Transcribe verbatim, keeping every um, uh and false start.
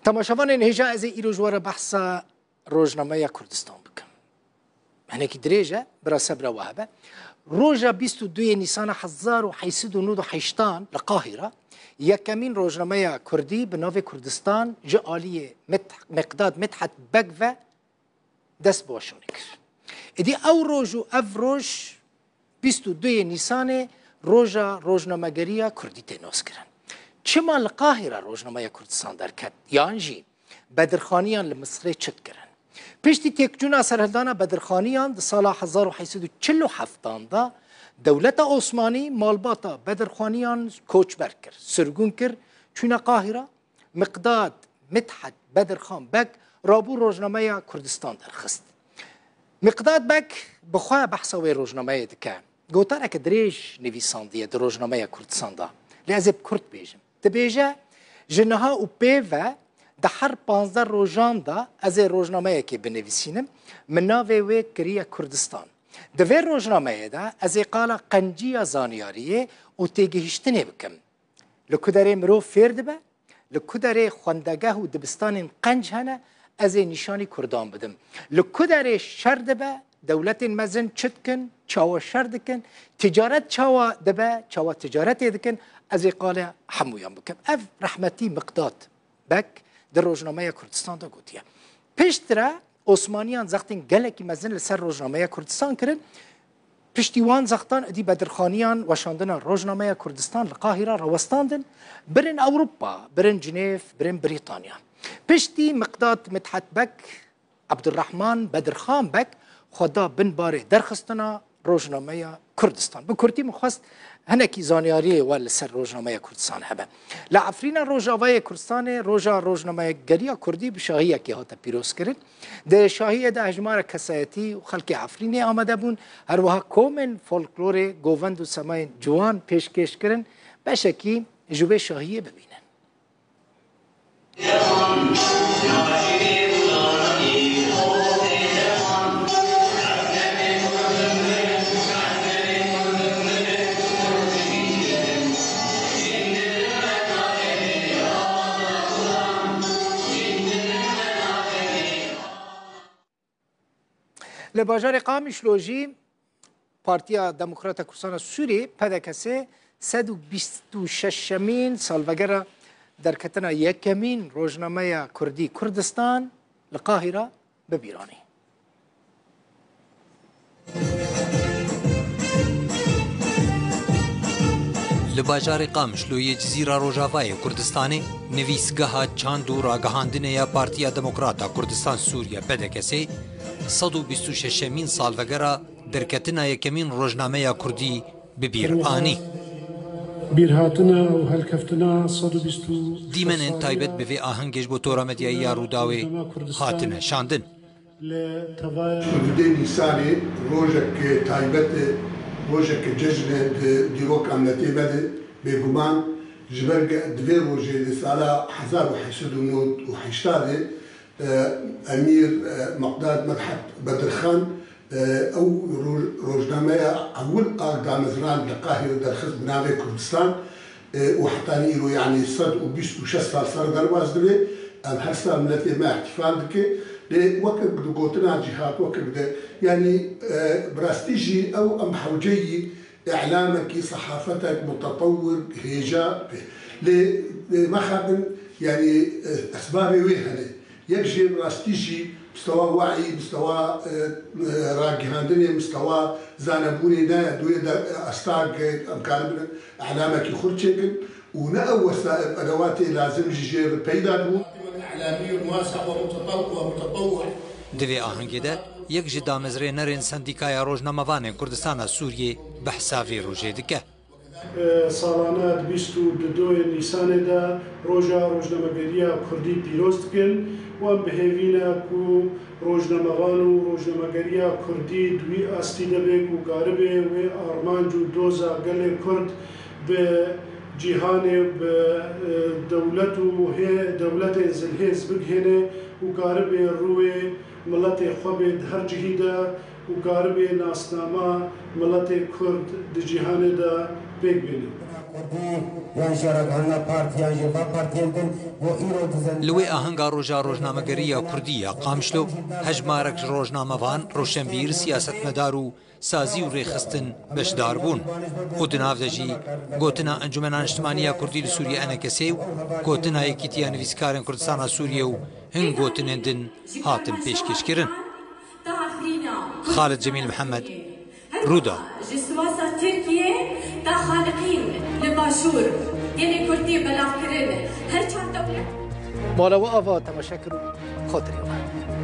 Temaşevanên hêja, ez ê îro ji we re behsa rojnameya Kurdistan bikim. Hinekî dirêj e, bira sebra we hebe. Roja bîst û duyê Nîsana hezar û heyşt sed û nod û heştan li Qahîra yekemîn rojnameya Kurdî bi navê Kurdistan ji aliyê Mit-, Miqdad Midhet Beg ve dest bi weşanê kir. Êdî ew roj û ev roj, bîst û duyê Nîsanê, roja rojnamegeriya Kurdî tê naskirin. Çima li Qahîra rojnameya Kurdistan derket? Yan jî Bedirxaniyan li Misirê çi dikirin? Piştî têkçûna serhildana Bedirxaniyan di sala hezar û heyt sed û çil û heft de, dewleta Osmanî malbata Bedirxaniyan koçber kir, sirgûn kir, çûne Qahîra. Miqdad Midhet Bedirxan Beg rabû rojnameya Kurdistan derxist. Miqdad Beg bi xwe behsa wê rojnameyê dike. Gotareke dirêj nivîsandiye di rojnameya Kurdistan de. Lê ez ê bi kurt bêjim. Dibêje, ji niha û pê ve di her panzdeh rojan de ez ê rojnameyekê binivîsînim. Min navê wê kiriye Kurdistan. Di vê rojnameyê de ez ê qala qenciya zanyariyê û têgihiştinê bikim. Li ku derê mirov fêr dibe, li ku derê xwendegeh û dibistanên qenc hene, ez ê nîşanî Kurdan bidim. Li ku derê şer dibe, dewletên mezin çi dikin, çawa şer dikin, ticaret çawa dibe, çawa ticaretê dikin, ez ê qala hemûyan bikim. Ev rehmetî Miqdad Beg di rojnameya Kurdistan de gotiye. Piştre Osmaniyan zextên gelekî mezin li ser rojnameya Kurdistan kirin. Piştî wan zextan êdî Bedirxaniyan weşandina rojnameya Kurdistan li Qahîra rawestandin, birin Ewropa, birin Cinêv, birin Brîtanya. Piştî Miqdad Midhet Beg, Ebdurrehman Bedirxan Beg xwe da bin barê derxistina rojnameya Kurdistan. Bi kurtî min xwest hinekî zanyariyê we li ser rojnameya Kurdistan hebe. Li Efrîna Rojavayê Kurdistanê roja rojnamegeriya Kurdî bi şahiyekê hate pîrozkirin. Di şahiyê de hejmara kesayetî û xelkê Efrînê amade bûn, her wiha komên folklorê, govend û semayên ciwan pêşkêş kirin. Beşekî ji wê şahiyê bibînin. Li bajarê Qamişlo jî Partiya Demokrata Kurdistana Sûriyê, P D K S, sed û bîst û şeşemîn salvegera derketina yekemîn rojnameya Kurdî Kurdistan li Qahîra bi bîr anî. Li bajarê Qamişlo yê Cizîra Rojavayê Kurdistanê, nivîsgeha çand û ragihandinê ya Partiya Demokrata Kurdistan Sûriye, P D K S, sed û bîst û şeşemîn salvegera derketina yekemîn rojnameya Kurdî bi bîr anî. Bîrhatina û helkeftina sed û bîst û Dîmenên taybet bi vê ahengê ji bo Tora Medyayî ya Rûdawê hatine şandin. Li tevaya Di dê Nîsanê rojek taybet e, rojek cejn e di dîroka miletê me de, bêguman ji ber di vê rojê di sala hezar û heyt sed û nod û heştê de, e, Emîr, e, Meqdad Medhet Bedirxan, e, ew roj-, rojnameya ewil a damezrand li Qahîre derxist bi navê Kurdistan. E, û hetanî îro, yanî sed û bîst û şeş sal ser derbas dibe, em her sal miletê me îhtîfal dike. Lê wekek di gotina cîhat, wekek de, yanî, e, bi rastî jî ew em hewceyî îlamekî, sehafetek mutetewir, hêja be. Lê, e, mexabin, yanî, e, esbabê wê hene. Yek jê bi rastî jî mistewa we'yî, mistewa, e, e, ragihandinê, mistewa zanebûnê ne, duyê de, e, asta ke em karibin îlamekî xurt çêkin û ne ew wesaîl, edewatê lazim jî jê re peyda bûn. Di vê ahengê de yek ji damezrênerên Sendîkaya Rojnamevanên Kurdistana Sûriyê behsa vê rojê dike. Salane di bîst û dudoyê Nîsanê de roja rojnamegeriya Kurdî pîroz dikin û em bi hêvî ne ku rojnamevan û rojnamegeriya Kurdî di wî astî de be ku karibe wê armanc û doza gelê Kurd bi cîhanê, bi, e, dewlet û hê-, dewletên zilhêz bigihêne û karibe rûyê miletê xwe bê di her cihî de û karibê nasnama miletê Kurd di cîhanê de pêk bêne. Kurdî yan jî ragihandina partî yan jî va partiyên din bo îro dizen. Li wê ahenga roja rojnamegerî ya Kurdî ya Qamişlo, hejmarek ji rojnamevan, roşenbîr, siyasetmedar û sazî û rêxistin beşdar bûn. Û di nav de jî gotina Encûmena Niştimanî ya Kurdî li Sûriyê, ENKSê, û gotina Yekîtiya Nivîskarên Kurdistana Sûriyê û hin gotinên din hatin pêşkêşkirin. Xalid Cemîl Mihemed, Rûda. Ji siwasa Tirkiyê ta xaliqîn li başûr, gelê Kurdî belav kirin. Her çar dewlet. Mala we ava temaşe kir û xatirê we.